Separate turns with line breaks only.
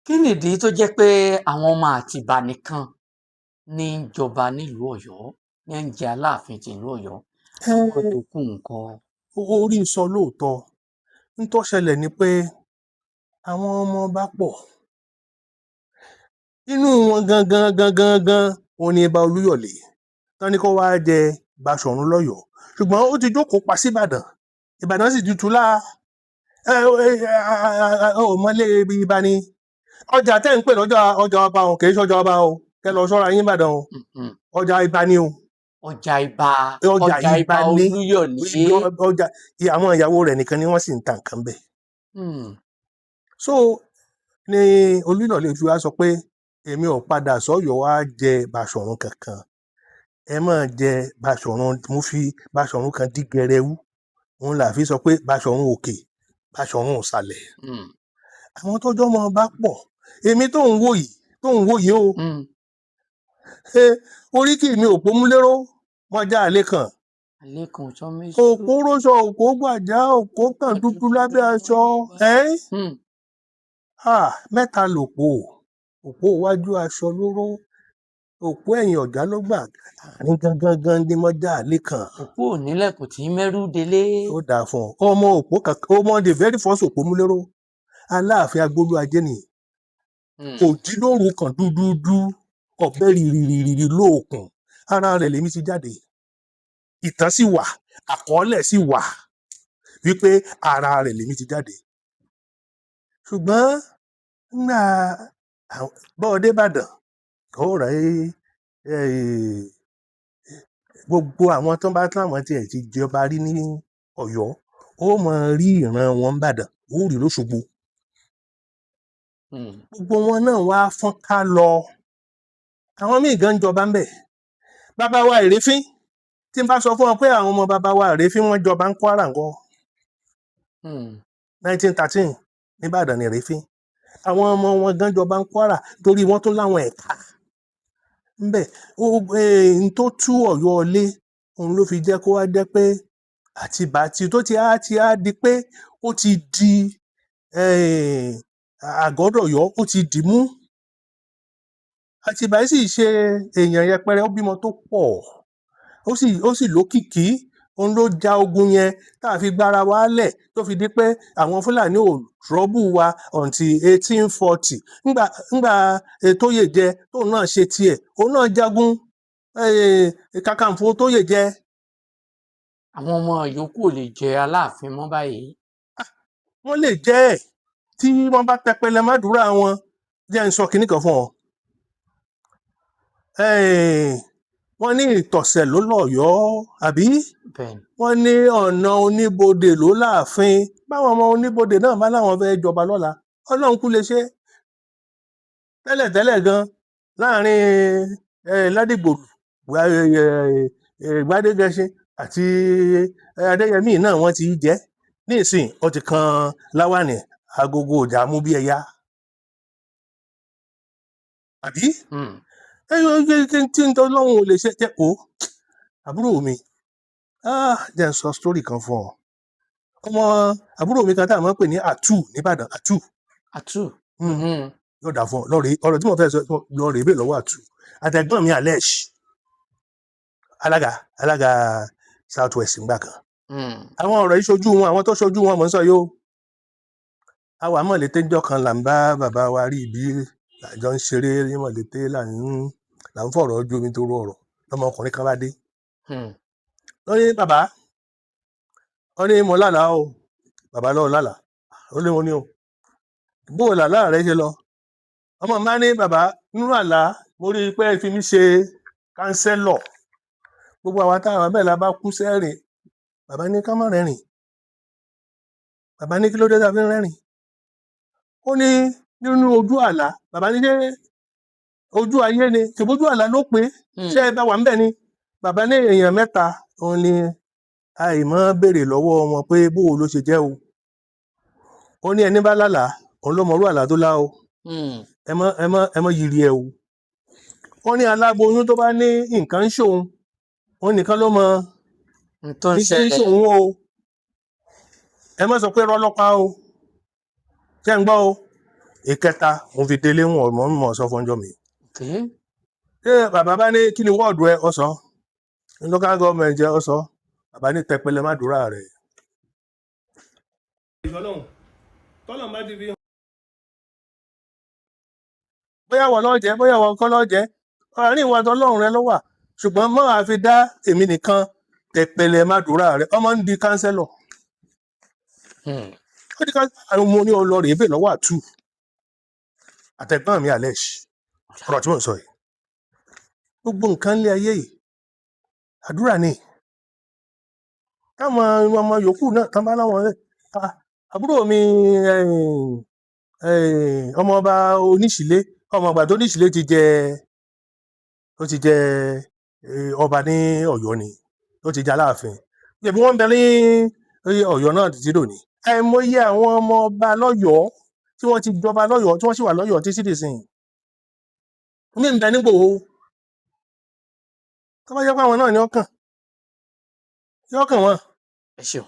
Kí nìdí tó jẹ́ pé àwọn ọmọ Àtìbà nìkan ní í jọba nílùú Ọ̀yọ́, ní ń jẹ Aláàfin tìlú Ọ̀yọ́, àwọn tó kù ńkọ́?
Orí sọ lóòótọ́. N tó ṣẹlẹ̀ ni pé àwọn ọmọ ọba pọ̀. Inú wọn gangan gangan gan òun ni Ọba Olúyọ̀lé tán ní kó wáá jẹ Baṣọ̀run lọ́yọ̀ọ́, ṣùgbọ́n ó ti jókòó pa síbàdàn. Ìbàdàn sì ti tù ú láa. Ẹ ẹ ò mọlé ibà ni ọjà tẹ́ ń pè lọ́jà ọjà ọba o, kì í ṣọjà ọba o. Kẹ́ lọ ṣọ́ra yín Ìbàdàn o. Ọjà ibà ni o.
Ọjà ibà.
Ọjà
ọjà ibà
ibà ní
Olúyọ̀lé.
Ọjà àwọn ìyàwó rẹ̀ nìkan ni wọ́n sì ń ta nǹkan bẹ́ẹ̀. So ni Olúyọ̀lé fi wá sọ pé èmi ò padà sọ́yọ̀ọ́ wá jẹ Baṣọ̀run kankan, ẹ máa jẹ Baṣọ̀run. Mo fi Baṣọ̀run kan dí gẹrẹwú, òun là fi sọ pé Baṣọ̀run òkè, Baṣọ̀run ìsàlẹ̀. Àwọn tọ́jọ́ mọ́ bá pọ̀. Èmi tó ń wò yìí, tó ń wò yìí o, oríkì mi ò pómúléró mọ́jà àlè kan.
Àlékún sọmísù.
Òpó róṣọ, òpó gbàjá, òpó kàn dúdú lábẹ́ aṣọ ẹ́. Mẹ́ta lòpó: òpó iwájú aṣọ lóró, òpó ẹ̀yìn ọ̀já ló gbà, àárín gangan gan ni mọ́jà àlè kan.
Òpó onílẹ̀kùn tí mẹ́rù délé.
Ó dáa fún ọ. Ọmọ òpó kan, ọmọ the very first òpómúléró, Aláàfin Agbólú Ajé ni. Kò jí lóru kan dúdúdú, ọ̀bẹ rìrìrìrì lóòkùn, ara rẹ̀ lèmi ti jáde. Ìtàn sì wà, àkọọ́lẹ̀ sì wà wípé ara rẹ̀ lèmi ti jáde. Ṣùgbọ́n nígbà bọ́ọ̀ dé Ìbàdàn, ó rẹ̀ gbogbo àwọn tó bá táwọn tiẹ̀ ti jọba rí ní Ọ̀yọ́, ó mọ rí ìran wọn n'Ìbàdàn, ó rí lÓṣogbo. Gbogbo wọn náà wá fọ́n ká lọ. Àwọn míì gan ń jọba ńbẹ̀. Bàbá wa Ìrèfín, tí n bá sọ fún ọ pé àwọn ọmọ bàbá wa Ìrèfín, wọ́n jọba ń Kwara ńkọ́? 1913 nìbàdàn ní Ìrèfín. Àwọn ọmọ wọn gan jọba ń Kwara torí wọ́n tún láwọn ẹ̀ka ńbẹ̀. Ó n tó tú Ọ̀yọ́ ilé, òun ló fi jẹ́ kó wá jẹ́ pé Àtìbà tí tó ti á di pé ó ti di àgọ́dọ̀yọ́, ó ti dì mú. Àtìbà yìí sì ṣe èèyàn yẹpẹrẹ, ó bímọ tó pọ̀, ó sì lókìkí. Òun ló ja ogun yẹn tá a fi gbára wa lẹ̀, tó fi di pé àwọn Fúlàní ò trouble wa until 1840. Ńgbà Tóyè jẹ, tóun náà ṣe tiẹ̀, òun náà jagun Kakanfò Tóyè jẹ.
Àwọn ọmọ yòókù ò lè jẹ Aláàfin mọ́ báyìí?
Wọ́n lè jẹ́ ẹ̀ tí wọ́n bá tẹpẹlẹ mádùúrà wọn. Jẹ́ ń sọ kinní kan fún ọ. Wọ́n ní ìtọ̀sẹ̀ ló lọ́yọ̀ọ́, àbí?
Bẹ́ẹ̀ni.
Wọ́n ní ọ̀nà oníbodè ló láàfin. Báwọn ọmọ oníbodè náà bá láwọn fẹ́ jọba lọ́la, Ọlọ́run kú lè ṣe é. Tẹ́lẹ̀tẹ́lẹ̀ gan, láàrin Ládìgbòlù, Gbádégẹṣin àti Adéyẹmí náà wọ́n ti jẹ́. Nísìn ó ti kan láwàní agogo ìjà mú bí ẹyá, àbí? Ẹ tí n tọ́ lọ́hùn ò lè ṣe jẹ́ o. Àbúrò mi, jẹ́ n sọ story kan fún ọ. Ọmọ àbúrò mi kan tá a máa ń pè ní Atu nìbàdàn, Atu.
Àtù.
Yóò dà fún ọ. Lọ́ọ̀rẹ́ ọ̀rọ̀ tí mo fẹ́ sọ, lọ́ọ̀rẹ́ bẹ́ẹ̀ lọ́wọ́ Atu àtẹ̀gbọ́n mi Alesh, alága South West ńgbà kan. Àwọn ọ̀rọ̀ yìí ṣojú wọn, àwọn tó ṣojú wọn mọ̀ ń sọ yìí o. Àwa mọ̀lété ńjọ́ kan là ń bá bàbá wa rí ibi àjọ ń ṣeré ní mọ̀lété, là ń fọ̀rọ̀ jomi toro ọ̀rọ̀, lọmọkùnrin kan bá dé. Ó ní, "Bàbá," ó ní, "mo lálàá o." Bàbá lọ́ọ́ lálàá? Ó ní, "Mo ní o. Bó o làlá rẹ ṣe lọ?" Ọmọ mi bá ní, "Bàbá, nínú àlá mo rí i pé ẹ fi mí ṣe councillor." Gbogbo àwa táwa bẹ́ẹ̀ la bá kú sẹ́rìn. Bàbá ní ká má rẹ́rìn. Bàbá ní kí ló dé tá a fi ń rẹ́rìn? Ó ní nínú ojú àlá. Bàbá ní ṣé ojú ayé ni ṣèbójú àlá ló pé? Ṣé ẹ bá wà ńbẹ̀ ni? Bàbá ní èèyàn mẹ́ta òun ni àìmọ́ béèrè lọ́wọ́ wọn pé bó o ló ṣe jẹ́ o. Ó ní ẹni bá lálàá, òun ló mọrú àlá tó lá o. Ẹ mọ́ yiri ẹ o. Ó ní aláboyún tó bá ní nǹkan ń ṣòun, òun nìkan ló mọ
N tó ń
ní tí ń
ṣẹlẹ̀.
ṣòun o. Ẹ má sọ pé rọlọ́pàá o. Ṣé ń gbọ́ o? Ìkẹta, mo fi délé wọn mọ̀ mọ̀ sọ fún ọjọ́ mi.
Okay.
Ṣé bàbá bá ní kí ni wọ́ọ̀dù ẹ? Ọ sọ local government jẹ, ọ sọ. Bàbá ní tẹpẹlẹ má dúrà rẹ. Ìfọlọ́hún tọ́lọ̀ bá ti fi hàn. Bóyá wọ́n lọ́ọ́ jẹ́, bóyá wọ́n kọ́ lọ́ọ́ jẹ́, àárín ìwà tọ́lọ́run rẹ ló wà, ṣùgbọ́n mọ́ àfi dá èmi nìkan, tẹpẹlẹ má dúrà rẹ. Ọmọ ń di kánsẹ́lọ̀. Ó di kánsẹ́lọ̀. Àwọn ọmọ ní ọlọ́rẹ̀ ebè lọ́wọ́ àtú àtẹ̀gbọ́n mi Alesh. Ọ̀rọ̀ tí mò ń sọ yìí, gbogbo nǹkan lé ayé yìí, àdúrà ni. Táwọn ọmọ yòókù náà tán bá láwọn rẹ, àbúrò mi, ọmọọba oníṣìlé, ọmọ ọgbà tó níṣìlé ti jẹ, ó ti jẹ ọba ní Ọ̀yọ́ ni, ó ti jẹ Aláàfin, ẹbí wọn ń bẹ ní Ọ̀yọ́ náà títí dòní. Àìmọye àwọn ọmọ ọba lọ́yọ̀ọ́ tí wọ́n ti jọba lọ́yọ̀ọ́, tí wọ́n sì wà lọ́yọ̀ọ́ títí dìsìn mí ń bẹ nígbò ó. Tó bá jẹ́ pé àwọn náà ni ọkàn yọkàn wọn.
Ẹ ṣeun.